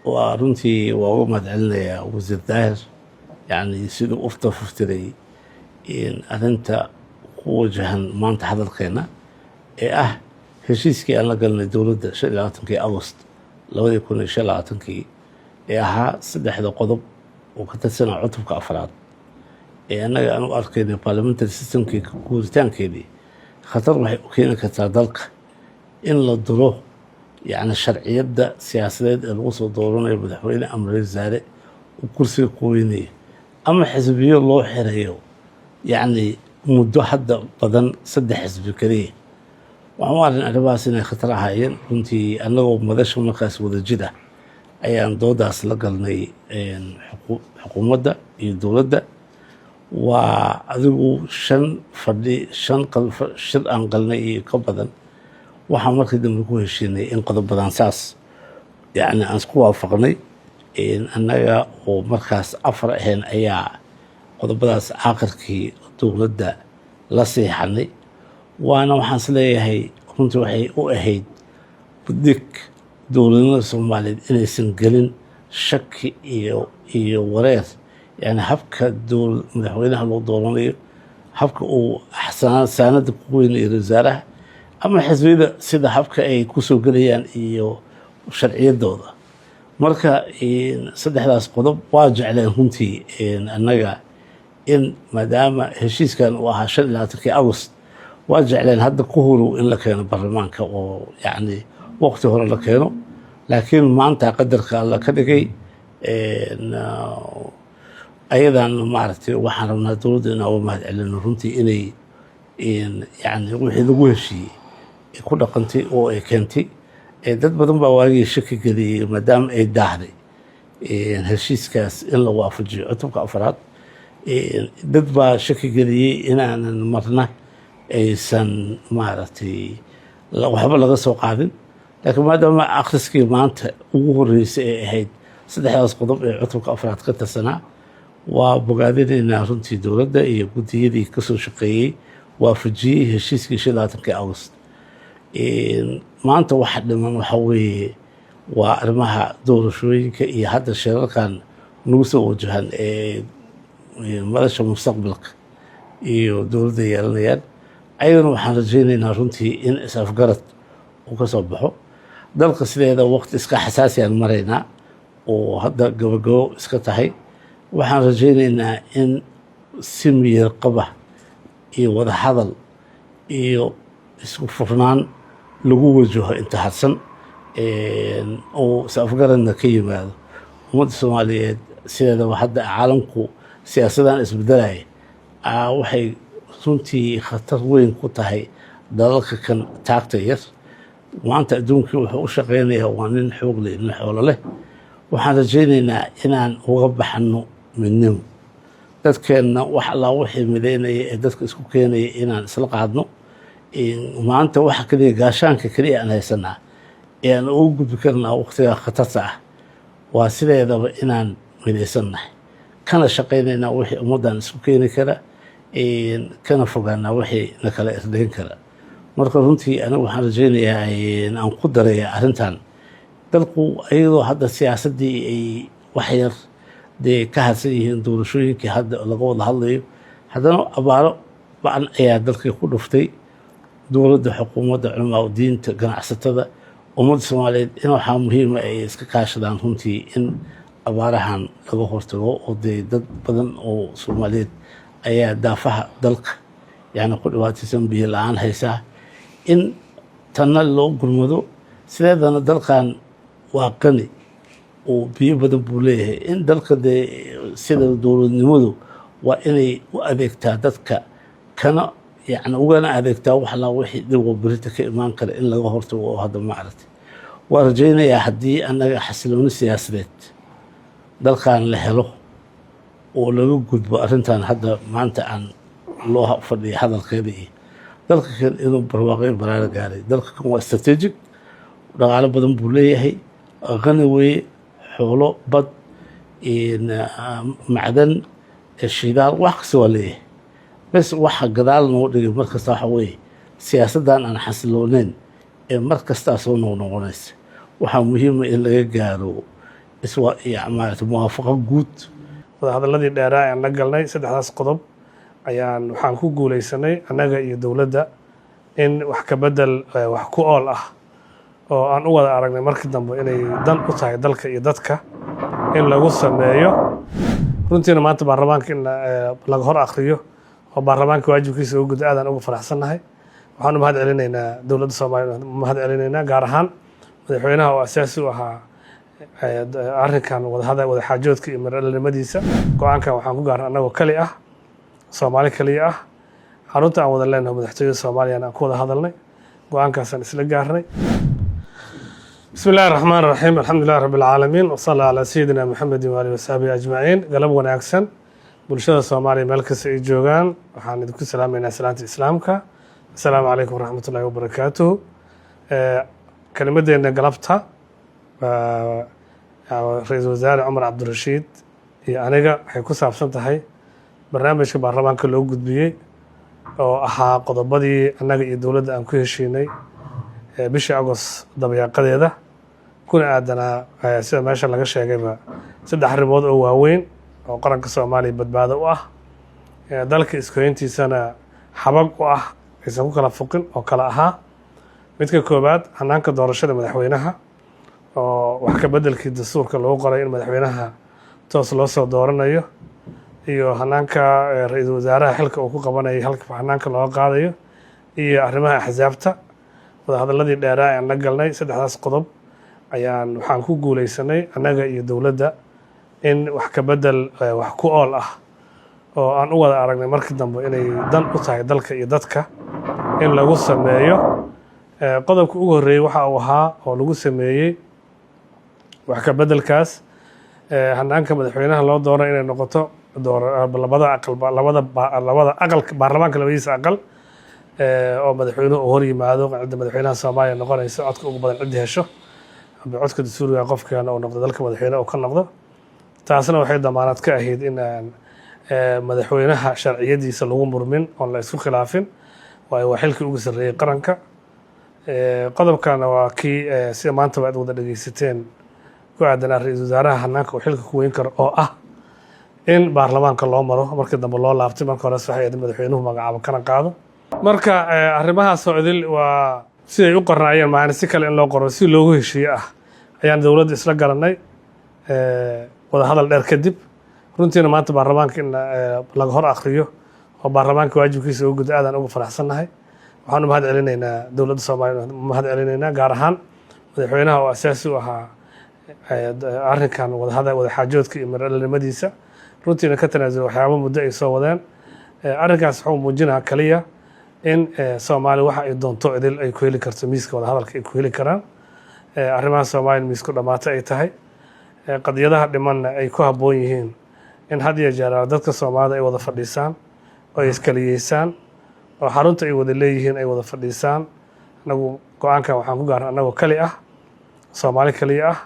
Waa runtii waa uga mahad celinayaa Wasiir Daahir, yani siduu u tafaftiray arrinta ku wajahan maanta hadalkeena ee ah heshiiskii aan la galnay dowladda 25-kii Agost 2025-kii ee ahaa saddexda qodob oo ka tirsanaa cutubka afraad ee annaga aan u arkaynay parliamentary systemkii guuritaankeedii khatar waxay u keeni kartaa dalka in la duro, yacni sharciyadda siyaasadeed ee lagu soo dooranayo madaxweyne ama ra-isul wasaare uu kursiga ku weynayo ama xisbiyo loo xirayo, yacni muddo hadda badan saddex xisbi keliya. Waxaan u arrin arrimahaas inay khatar ahaayeen. Runtii annagoo madasha markaas wada jir ah ayaan doodaas la galnay xukuumadda iyo dowladda. Waa adigu shan fadhi, shan shir aan galnay iyo ka badan. Waxaan markii dambe ku heshiinay in qodobadan saas yacni aan isku waafaqnay. Annaga oo markaas afar ahayn ayaa qodobadaas aakhirkii dowladda la siixanay. Waana waxaan is leeyahay runtii waxay u ahayd budig dowladnimada Soomaaliyeed inaysan gelin shaki iyo wareer, yani habka madaxweynaha loo dooranayo, habka uu saanada ku weynayo wasaaraha ama xisbiyada, sida habka ay kusoo gelayaan iyo sharciyadooda. Marka saddexdaas qodob waa jecleen runtii annaga in maadaama heshiiskan uu ahaa 25-kii Agost, waa jecleen hadda ku hurow in la keeno baarlamaanka oo yacni waqti hore la keeno, laakiin maanta qadarka Alla ka dhigay. Ayadan maaragtay waxaan rabnaa dowladda inaan uga mahad celino runtii inay yani wixii lagu heshiiyey ay ku dhaqantay oo ay keentay. Dad badan baa waagii shaki geliyey maadaama ay daahday heshiiskaas in la waafajiyo cutubka afraad. Dad baa shaki geliyey inaanan marna aysan maaragtay waxba laga soo qaadin, laakiin maadaama akhriskii maanta ugu horreysay ay ahayd saddexdaas qodob ee cutubka afraad ka tirsanaa, waa bogaadinaynaa runtii dowladda iyo guddiyadii kasoo shaqeeyey waafajiyey heshiiskii 25-kii Agost. Maanta waxa dhiman waxa weeye waa arrimaha doorashooyinka iyo hadda shirarkan nagu soo wajahan ee madasha mustaqbalka iyo dowladda yeelanayaan. Ayadana waxaan rajaynaynaa runtii in is-afgarad uu ka soo baxo. Dalka sideeda waqti iska xasaasiyaan maraynaa oo hadda gabagabo iska tahay. Waxaan rajaynaynaa in si miyir qaba iyo wada hadal iyo isku furnaan lagu wajaho inta harsan oo is-afgaradna ka yimaado ummadda Soomaaliyeed. Sideedaba hadda caalamku siyaasadan isbedelaya waxay runtii khatar weyn ku tahay dalalka kan taagta yar. Maanta adduunkii wuxuu u shaqeynayaa waa nin xoog leh, nin xoolo leh. Waxaan rajaynaynaa inaan uga baxno midnimo dadkeenna, wax allaa wixii mideynaya ee dadka isku keenaya inaan isla qaadno. Maanta waxa keliya, gaashaanka keliya aan haysanaa ee aan ugu gudbi karnaa waqtiga khatarta ah waa sideedaba inaan midaysannahay, kana shaqaynaynaa wixii ummaddan isku keeni kara, kana fogaanaa wixii na kala irdayn kara. Marka runtii anigu waxaan rajaynayaa aan ku daraya arrintan, dalku iyadoo hadda siyaasaddii ay wax yar dee ka hadsan yihiin, doorashooyinkii hadda laga wada hadlayo, haddana abaaro ba-an ayaa dalkii ku dhuftay. Dowladda, xukuumadda, culamaa diinta, ganacsatada, ummadda Soomaaliyeed in waxaa muhiima ay iska kaashadaan runtii in abaarahan laga hortago, oo dee dad badan oo Soomaaliyeed ayaa daafaha dalka yani ku dhibaataysan, biyo la-aan haysaa, in tanna loo gurmado. Sideedana dalkan waa qani oo biyo badan buu leeyahay. In dalka dee sida dowladnimadu waa inay u adeegtaa dadka, kana yani ugana adeegtaa wax allaa wixii dhiboo berita ka imaan kara in laga hortago. Oo hadda maaragtay waa rajaynayaa haddii annaga xasilooni siyaasadeed dalkan la helo oo laga gudbo arrintan hadda maanta aan loo fadhiya hadalkeeda, iyo dalka kan inuu barwaaqo baraaro gaaray. Dalka kan waa strategic, dhaqaalo badan buu leeyahay, qani weeye, xoolo, bad, macdan, shidaal, wax kasta waa leeyahay. Bes waxa gadaal noo dhigay mar kasta waxa weeye siyaasaddan aan xasilooneyn ee mar kastaa soo noqnoqonaysa. Waxaa muhiima in laga gaaro. Iswa maarata muwaafaqo guud. Wadahadalladii dheeraa aan la galnay, saddexdaas qodob ayaan waxaan ku guuleysanay annaga iyo dowladda in wax ka bedel wax ku ool ah oo aan u wada aragnay markii dambe inay dan u tahay dalka iyo dadka in lagu sameeyo. Runtiina maanta baarlamaanka in laga hor akriyo oo baarlamaanka waajibkiisa uga guda, aadaan uga faraxsannahay. Waxaan u mahad celinaynaa dowladda Soomaaliya, u mahad celinaynaa gaar ahaan madaxweynaha oo asaasi u ahaa arrinkan wadahada wadaxaajoodka iyo miradhalnimadiisa. Go-aankan waxaan ku gaarnay annagoo kali ah, Soomaali kaliya ah, xarunta aan wada leenahay, madaxtooyada Soomaaliyana aan ku wada hadalnay, go-aankaasaan isla gaarnay. بسم الله الرحمن الرحيم، الحمد لله رب العالمين، وصلى على سيدنا محمد وآله وصحبه أجمعين. Galab wanaagsan bulshada Soomaaliya meel kasta ay joogaan. Waxaan idinku salaamaynaa salaanta Islaamka: asalaamu calaykum waraxmat ullahi wabarakaatuhu. Kelimadeenna galabta, Ra-iisul Wasaare Cumar Cabdirashiid iyo aniga, waxay ku saabsan tahay barnaamijka baarlamaanka loo gudbiyey oo ahaa qodobadii annaga iyo dowladda aan ku heshiinay bishii Agost dabayaaqadeeda, kuna aadanaa, sida meesha laga sheegayba, saddex arrimood oo waaweyn oo qaranka Soomaaliya badbaado u ah, dalka isku-hayntiisana xabag u ah, aysan ku kala fuqin, oo kala ahaa: midka koowaad, hanaanka doorashada madaxweynaha oo wax ka beddelkii dastuurka lagu qoray in madaxweynaha toos loo soo dooranayo, iyo hanaanka ra-iisul wasaaraha xilka uu ku qabanayo, halka hanaanka looga qaadayo, iyo arrimaha axsaabta. Wadahadalladii dheeraa aan la galnay, saddexdaas qodob ayaan waxaan ku guuleysanay annaga iyo dowladda in wax ka bedel wax ku ool ah oo aan u wada aragnay markii dambe inay dan u tahay dalka iyo dadka in lagu sameeyo. Qodobka ugu horreeyey waxa uu ahaa oo lagu sameeyey wax ka beddelkaas hanaanka madaxweynaha loo dooro inay noqoto labada aqal, labada aqal baarlamaanka, labadiisa aqal, oo madaxweynuhu uu hor yimaado cidda madaxweynaha Soomaaliya noqonaysa, codka ugu badan ciddii hesho amba codka dastuuriga qofkeena uu noqdo dalka madaxweyne uu ka noqdo. Taasna waxay damaanad ka ahayd in aan madaxweynaha sharciyadiisa lagu murmin oon la isku khilaafin, waayo waa xilkii ugu sarreeyey qaranka. Qodobkana waa kii, sida maantaba aad wada dhegeysateen, ku aadanaa ra-iisul wasaaraha hanaanka uu xilka ku weyn karo, oo ah in baarlamaanka loo maro markii dambe loo laabtay. Marka hores waxay ahayd in madaxweynuhu magacaabo kana qaado. Marka arrimahaas oo idil waa siday u qornaayeen maana si kale in loo qoro si loogu heshiiye ah ayaan dowladda isla garanay wada hadal dheer kadib. Runtiina maanta baarlamaanka in laga hor akriyo oo baarlamaanka waajibkiisa uga guda, aadaan uga faraxsannahay. Waxaan u mahad celinaynaa dowladda Soomaaliya, u mahad celinaynaa gaar ahaan madaxweynaha oo asaasi u ahaa arrinkan wadahada wadaxaajoodka iyo miradhalnimadiisa, runtiina ka tanaasulay waxyaabo muddo ay soo wadeen. Arrinkaas wuxuu muujinaa kaliya in Soomaali waxa ay doonto idil ay ku heli karto miiska wadahadalka, ay ku heli karaan arrimaha Soomaaliya miisku dhammaata ay tahay, qadiyadaha dhimanna ay ku habboon yihiin in had iyo jeer dadka Soomaalida ay wada fadhiisaan oo ay iskaliyeysaan oo xarunta ay wada leeyihiin ay wada fadhiisaan. Anagu go-aankan waxaan ku gaarnay annagoo kali ah, Soomaali kaliya ah.